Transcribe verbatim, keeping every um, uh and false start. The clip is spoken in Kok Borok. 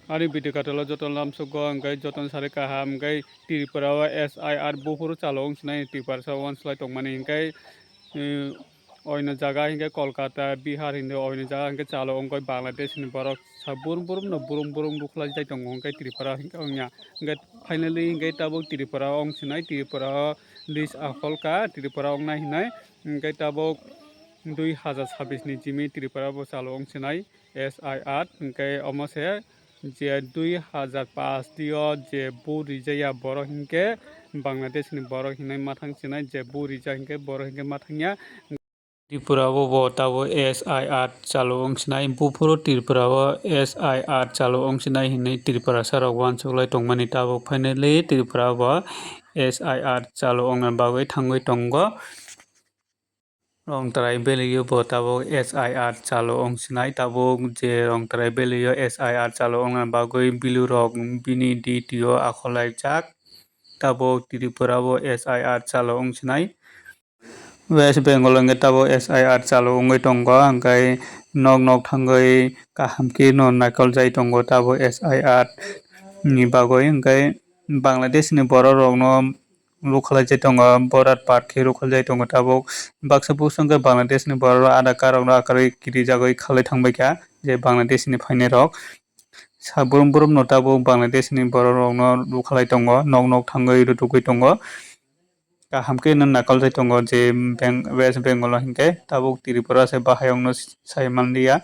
Ani video katalo joto lamsugo, hingke joto sari kaham, hingke Tripura o S I R buphuru chalo wng sinai Tiprasa wanslai tongmani, hingke, eh, oino jaga hingke Kolkata, Bihar hindi oino jaga hingke chalo wngkoi Bangladesh ni borok sa burum burum no burum burum rukhlai jai tongo, hingke Tripura hingke wngya. Hingke finally hingke tabuk Tripura wng sinai, Tripura o list akolka, Tripura wngnai hinai, hingke tabuk dui hazar sabis ni jimi Tripura bo chalo wng sinai. S I R hingke omo se je dui hazar pash dio je bu rijaya borok hingke Bangladesh ni borok hinai mathang sinai, je bu rija hingke borok hingke mathangya. Tripura o bo tabuk S I R chalo wng sinai, buphuru Tripura o S I R chalo wng sinai hinui Tripura sarok wansuklai tongmani tabuk finally Tripura o bo S I R chalo wngna bagwi thangwi tongo. Rongtrai Valley o bo tabuk S I R chalo wng sinai, tabuk je Rongtrai Valley o S I R chalo wngna bagwi bilurok bini D T O akholaijak, tabuk Tripura o S I R chalo wng sinai. West Bengal o hingke tabuk S I R chalo wngwi tongo, hingke nok nok thangwi kaham khe no naikol jai tongo tabuk S I R ni bagwi, hingke Bangladesh ni borok rok no rukhalai jai tongo, borat part khe rukhalai jai tongo tabuk. Baksa bosong khe Bangladesh ni borok rok ada karok no akwrwi kirijagwi khalai thangbai kha je Bangladesh ni phainai rok. Sa burum burum no tabuk Bangladesh ni borok rok no rukhalai tongo, nok nok thangwi rutugwi tongo. Kaham khe no naikol jai tongo je Beng-, West Bengal o hinkhe tabuk Tripura se bahai wng no sai manliya.